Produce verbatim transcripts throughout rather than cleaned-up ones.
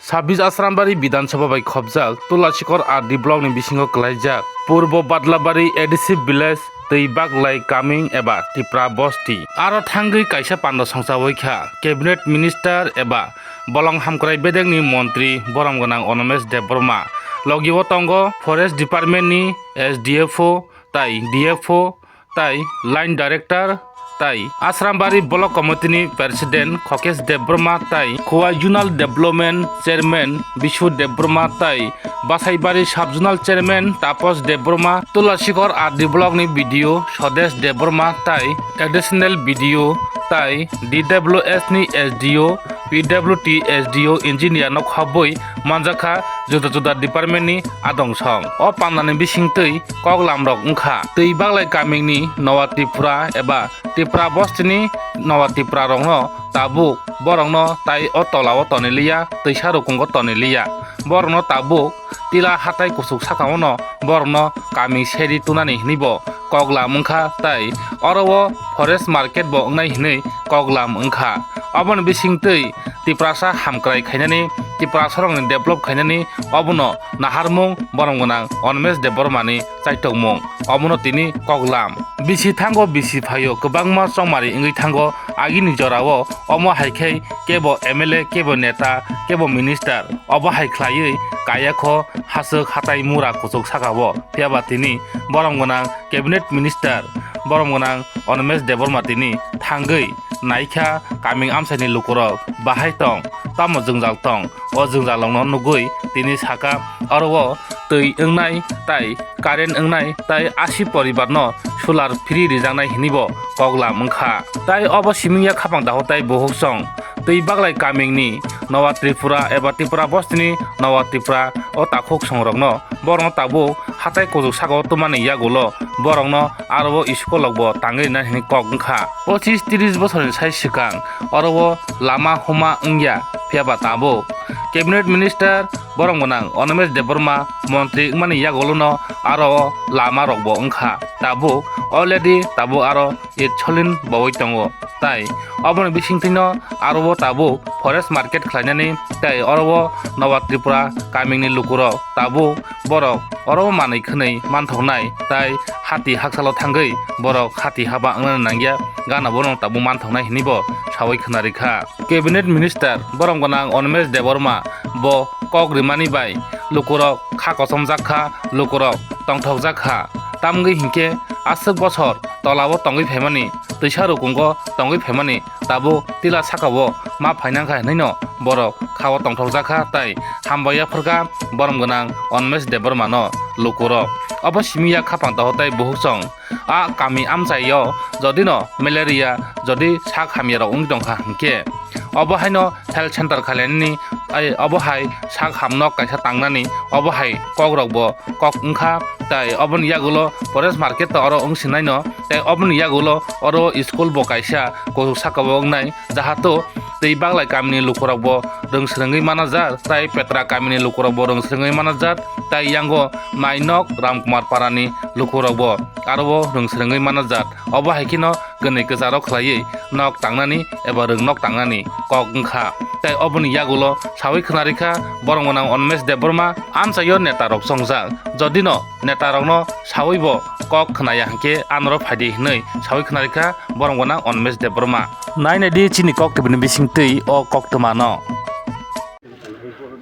Sabis Asrambari Bidhan Sabha bai khopjak Tulasikor R D block ni bisingo kwlaijak Purbo Badlabari A D C village twi baglai kaming eba Tipra bosti. Aro thangwi kaisa panda songchawi kha Cabinet Minister eba bolong hamkrai bedekni montri borom gwnang Onomesh Debbarma. Logi o tongo Forest Department ni S D F O tai D F O tai Line Director tai Asrambari Block Committee ni President Khokesh Debbarma tai Khowai Zonal Development Chairman Bishu Debbarma tai Basaibari Sub Zonal Chairman Taposh Debbarma, Tulasikor R D Block ni B D O Swadesh Debbarma tai Additional B D O tai D W S ni S D O, P W D S D O engineer no khobwi manjakha juda juda department ni adong song. O pandani bising twi koklam rok wngkha. Twi baglai kaming ni Nowa Tripura eba Tipra bosti ni Nowa Tripura rok no tabuk borok no tai o tola o tonwi liya, twisa rukungo tonwi liya. Borok no tabuk tila hatai kuchuk saka o no borok no kami seri tunani hinwi bo koklam wngkha tai oro o forest market bo wngnai hinwi koklam wngkha. Oboni bising twi Tiprasa hamkrai khainani, Tiprasa rokni develop khainani obono naharmung borom gwnang Onomesh Debbarma ni chaitokmung, obono tini koklam. Bisi thango bisi phaio kwbangma chongmari wngwi thango agini jorao, omo hai khe kebo M L A, kebo neta, kebo minister, obo hai khlaiwi kaya kho haswk hatai mura kuchuk saka o, phiya ba tini borom gwnang Cabinet Minister borom gwnang Onomesh Debbarma tini thangwi naikha kaming amchaini lukurok bahai tong, tamo jwngjal tong, o jwngjal rokno nugwi tini saka oro o twi wngnai tai current wngnai tai asi poribar no solar free rijaknai hinwi bo koklam wngkha. Tai obo siming ya khapang daho tai buhuk song twi baglai kaming ni Nowa Tripura eba Tripura bosti ni Nowa Tripura o takhuk song rok no borok no tabuk hatai kuchuk saka o twmani yagulo borok no aro o school rok bo tangwi rina hinwi kok wngkha. Pochis tris bosor ni sai swkang oro o lama huma wngya, phiya ba tabuk Cabinet Minister borom gwnang Onomesh Debbarma montri wngmani yagulo no aro o lama rok bo wngkha. Tabuk already tabuk aro itsolin bawi tongo. Tai oboni bisingtwi no aro o tabuk forest market khlainani tai oro o Nowa Tripura kaming ni lukurok tabuk borok oro o manwi khwnwi manthoknai tai hati haksalo thangwi borok hati haba wngnani nangya, gana borok tabuk manthoknai hinwi bo sawi khna rikha. Cabinet Minister borom gwnang Onomesh Debbarma bo kok rimani bai lukurok kha kochomjak kha, lukurok tongthokjak kha. Tamgwi hinkhe aswk bosor tola o tongwi phaimani, twisa rukungo tongwi phaimani tabuk tila saka o ma phainang kha hinwi no borok kha o tongthokjak kha tai hambai yaphar kha borom gwnang Onomesh Debbarma no lukurok. Obo simi ya khapang daho tai buhuk song a kami amchai o jodi no malaria jodi sak hamya rok wngwi tongkha hinkhe obo haino health center khailani, ai obo hai sak hamnok kaisa tangnani obo hai kok rok bo kok wngkha. Tai oboni yagulo forest market to oro wngsinai no, tai oboni yagulo oro school bo kaisa kuchuk saka o wngnai, jahato tei baglai kamini lukurok bo rwng swrwngwi manajak, tai petra kamini lukurok bo rwng swrwngwi manajak, tai yango mainok Ramkumar parani lukurok bo aro bo rwng swrwngwi manajak. Obo hai kheno gwnwi kwcharo khlaiwi nok tangnani eba rwng nok tangnani kok wngkha. Tai oboni yagulo sawi khwnarikha borom gwnang Onmesh Debbarma amchaio netarok chongjak. Jodino netarokno sawi bo kok khwnaya hinkhe anoro phaidi hinwi sawi khwnarikha borom gwnang Onmesh Debbarma. Nainai di chini kok tubini bisingtwi o koktwmano.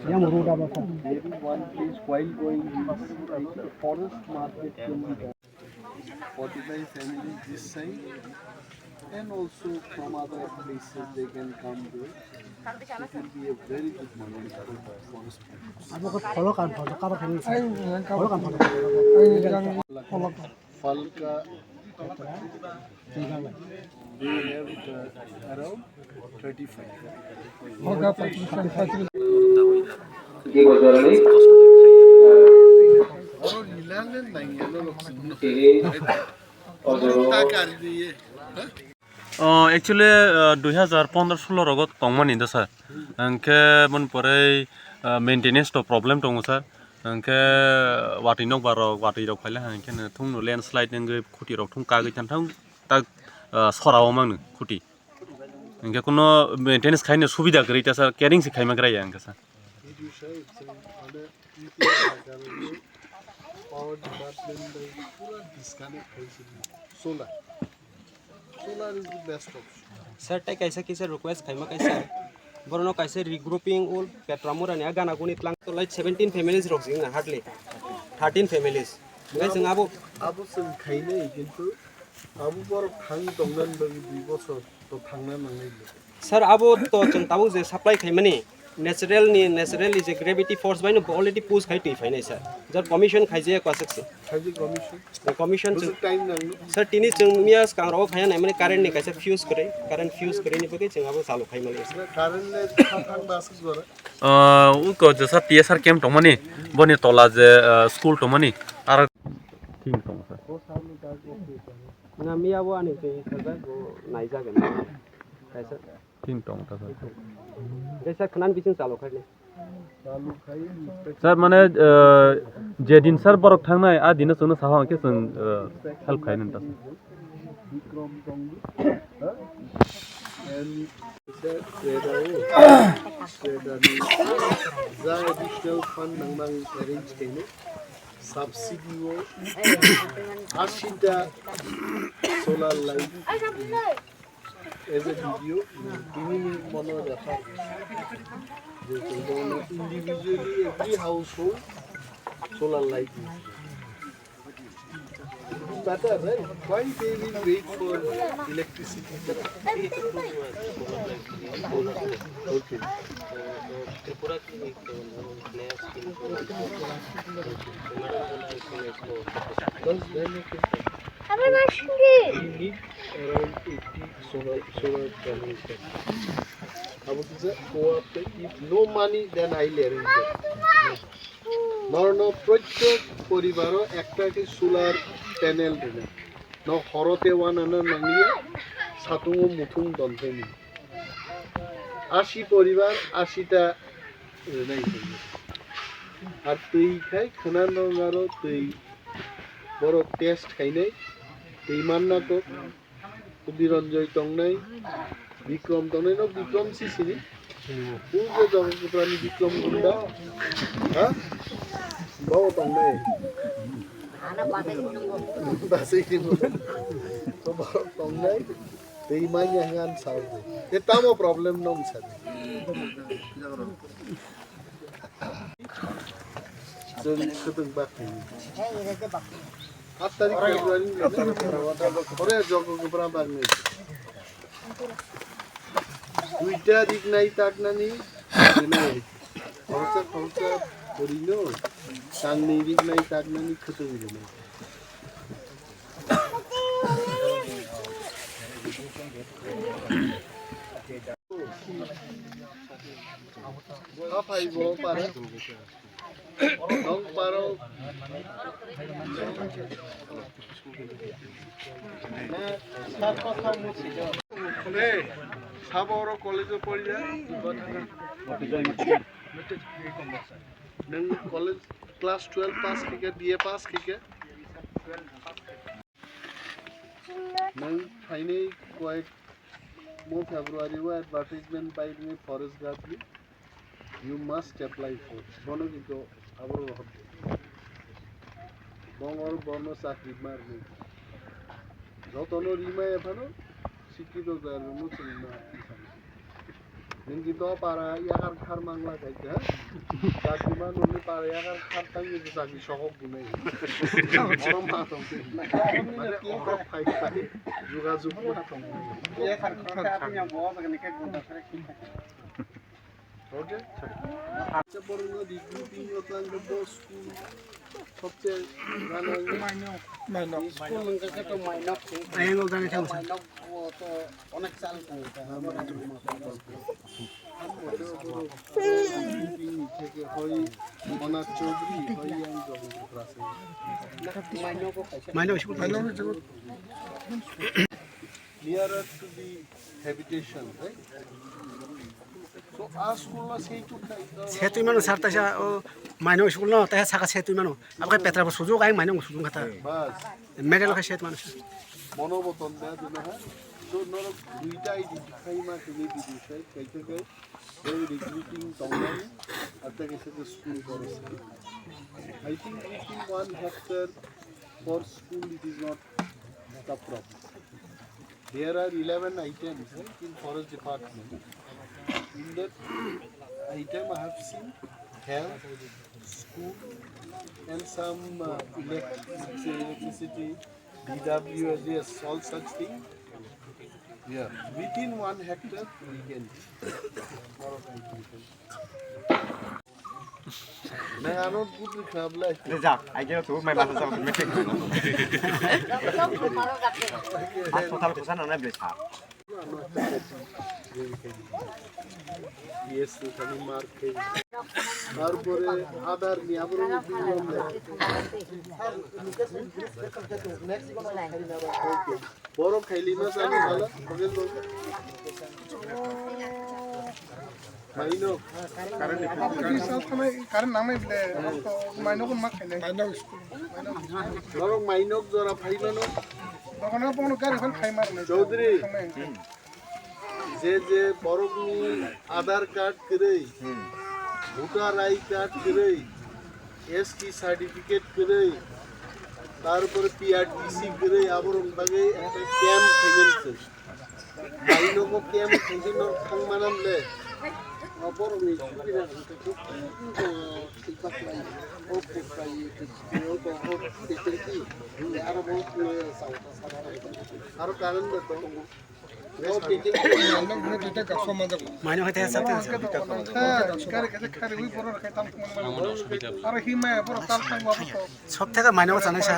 Maybe one place while going, we must take the forest market to forty-five families this side, and also from other places they can come there. It will be a very good money for the forest people. Abo ko follow kan follow, kabo kan follow kan follow. Follow kan. Falka, we have, uh, around thirty-five. Oh, actually, uh, dui hazar pondro solo rogo tongmani da, sir. Hingke boni pore, uh, maintenance to problem tongo, sir. Hingke watwi nokbar rok, watwi rok paila hingke no thung no landslide wngwi khuti rok thung kagwi tang thang tak, ah, sora o mangno khuti. Hingke kuno maintenance khaino subida kwrwi ta sir, caring se khaima kwrwi ya hingke sir. Video sai, so, ada, itu, power department bai pura disconnect khai sini. Solar. Solar is the best option. Sir, tai kaisa kisa request khaima kaisa. Borokno kaisa regrouping ul Petramura ni a gana guni tlang to lai seventeen families rok jing na hardly. Thirteen families. Ngai jing abo. Abo sing khainai kintu abo borok thang tongnan bagi dui bosor to thangna nangnai le. Sir, abo to chwng tabuk je supply khaimani natural ni, natural ni je gravity force bai no already push khai twi phainai sir. Jar commission khaijak kwaswk se. Khaijak commission. Commission bwswk chwng time nango. Sir, tini chwng miya swkang rogo phaiya naimani current ni kaisa fuse kwrwi, current fuse kwrwi ni bagwi chwng abo chalu khai mali. Current le thang thang bas jora. Ah, uko jesa T S R camp tongmani, boni tola je, ah, school tongmani, aro thing tong sir. Na miya bo ani twi sajak bo naijak ani. Kaisa. Tin tong ta sir. Kaisa khnan bising chalo khaini. Sir, mane, eh, je din sir borok thangnai, a dino chwngno saha hwnkhe chwng, eh, help khainani ta sir. Bikram tong, ha? And sir, Sredani, Sredani, ja additional fund nang nang arrange khaini. Subsidy o ashi ta solar light. As a video, bini ni mono refer. Je individually every household solar light is better, right? Why they will wait for electricity? Okay. Plus then, okay. We need around eighty solar, solar panels. Abo kisa co-op, if no money, then I will arrange that. Norno prottek poribaro ekta khe solar panel rwna. No horote wanana nangliya, satungo muthung dontheni. Ashi poribar, ashi ta rwnai. Ar twi khai khwnano aro twi borok test khainai, twi manna kok. Biranjoy tongnai, Bikram tongnai, no Bikram si sini. Bujo Jogokopra ni Bikram Gunda. Ha? Bawa tongnai. Basai ni. So bawa tongnai. Tei manya ngan sao. E tamo problem nong sa. Chwng khwtwng bakni. Aat tarik February ni ore jogo gubra bakni. Duita riknai taknani, rwnai. Khoroksa khoroksa purino, tangni riknai taknani khwtwng rwnai. Haphai bo para. Nong paro. Hey, sabo oro college o pori ya. Nang college class twelve pass kike, B A pass kike. Nang phainai koyek mo February o advertisement bai rwni Forest Guard ni. You must apply for. Bono kintu aboro rohor. Bongor bono chakri marni. Jotono rima ephano sikito jarno chwngma. Nini to para yakar khar mangla kaisa. Chakri ma nini para yakar khar tangwi chakri sohok bunai. Oro ma tong. Mane oro phai phai juga jug ma tong. Yakar khar ta apni bo ga ne ke gunda sare. Okay? Acha borokno recruiting o tang bo school sobse gana mainok. Mainok. School wngkha khe to mainok. Ayang o gana thang. Mainok bo to onek sal tong kha. Mainok theke hoi Monat Chaudhary hoi yang jong prase. Mainok o kaisa. Mainok school mainok. Nearer to the habitation, right? So, a school no sei tu khai. Setui mano sar taisa o mainok school no taisa saka setui mano. Abo khe petra bo sujuk ai mainok sujuk kata. Bas. Medal khe set mano. Mono boton da dina ha. Norok duita identify ma kini bidi sai, kaisa khe recruiting tongnai, ata kaisa khe school koroksa. I think within one hectare for school it is not the problem. There are eleven items, eh, in forest department. In that item I have seen health, school, and some, uh, electric-, electricity, D W S, yes, all such thing. Yeah, within one hectare we can. Nang ano putri khabla. Rejak, I get to my masa sa meeting. At total kusan na blesa. Yes, kami mark. Tarpore Aadhaar ni abro. Borok khailima sani sala, Bhagesh babu. Mainok. Current nangnai bile, mainok ma khainai. Borok mainok jora phaimano. Dokano bono gari phal khaimar. Chaudhary. Je je borokni Aadhaar card kwrwi, voter I D card kwrwi, S T certificate kwrwi, tarpore P R T C kwrwi, aborok bagwi ekta camp khaimani se. Aino bo camp khaimani no thangmana le. Aborokni sukina hwnkhe khe twibaklai, o khuklai, o khuklai, aro bo chao ta sa. Aro current bo tongo. Mainok hai tei sabta. Gari kaisa khari wi borok khai tam thung mano. Aro himaya borok tal thang wa borok. Sob theke mainok chanai sa.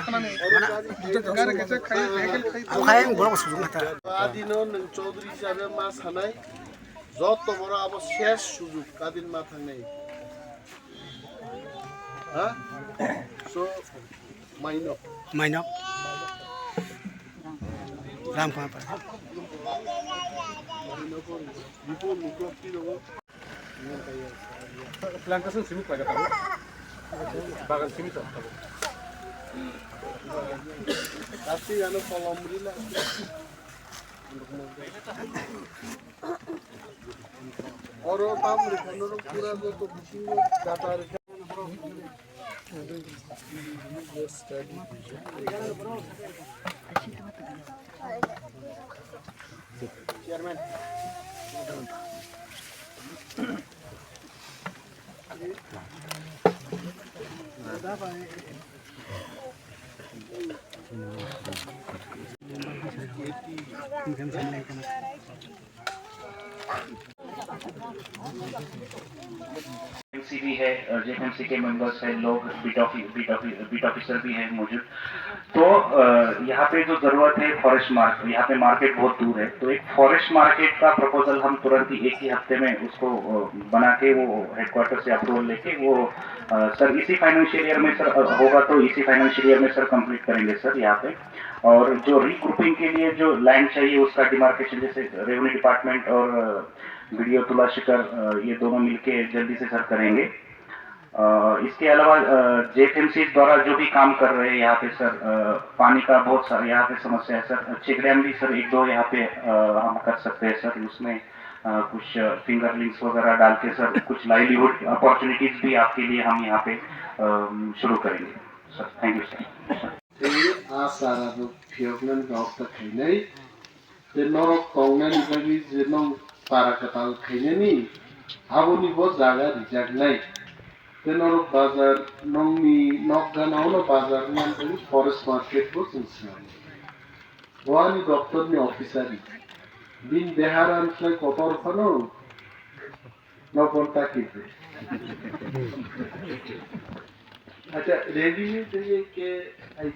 Gari kaisa khai, cycle khai. Ang khai ang borok sujung kata. Adino nwng Chaudhary hisabe ma sanai. Joto borok abo ses sujung kadin ma thangnai. Ha? So, mainok. Mainok. Ram kama para. Plantation simi paga tabo. Bagan simi to tabo. Tapi ano kolom rila. Oro tam rikha norok pura joto bisingo data rikha. Chairman. MC भी है, जेएफएमसी के मेंबर्स हैं, लोग बीट ऑफि-, बीट ऑफि-, beat officer भी है मौजूद। तो, अ, यहाँ पे जो ज़रूरत है फॉरेस्ट मार्केट, यहाँ पे मार्केट बहुत दूर है, तो एक फॉरेस्ट मार्केट का प्रपोजल हम तुरंत ही एक ही हफ्ते में उसको, अ, बना के वो हेडक्वार्टर से अप्रूवल लेके वो, अ, सर, इसी फाइनेंशियल ईयर में सर, अ, होगा तो इसी फाइनेंशियल ईयर में सर कंप्लीट करेंगे सर यहाँ पे। और जो रीग्रुपिंग के लिए जो लैंड चाहिए उसका डिमार्केशन जैसे रेवेन्यू डिपार्टमेंट और, अ, बीडीओ तुलाशिकर, अ, ये दोनों मिलके जल्दी से सर करेंगे। अ, इसके अलावा, अ, जेएफएमसी द्वारा जो भी काम कर रहे हैं यहाँ पे सर, अ, पानी का बहुत सा-, यहाँ पे समस्या है सर। चेक डैम भी सर एक दो यहाँ पे, अ, हम कर सकते हैं सर, उसमें, अ, कुछ फिंगरलिंग्स वगैरह डाल के सर कुछ लाइवलीहुड अपॉर्चुनिटीज भी आपके लिए हम यहाँ पे, अ, शुरू करेंगे sir. Thank you sir. Tei a chara rok phiyoknani kok ta khainai. Tei norok tongnani bagwi je nong para kwtal khainani, aboni bo jaga rijaknai. Tei norok bazar, nongni nok gana-o no bazar wngmani bagwi forest market bo chwng swnam. Bo ani doptorni officer ri. Bini dehara wngkhlai kotor phano, nokbar ta kiri. Acha, ready ni tei ke ai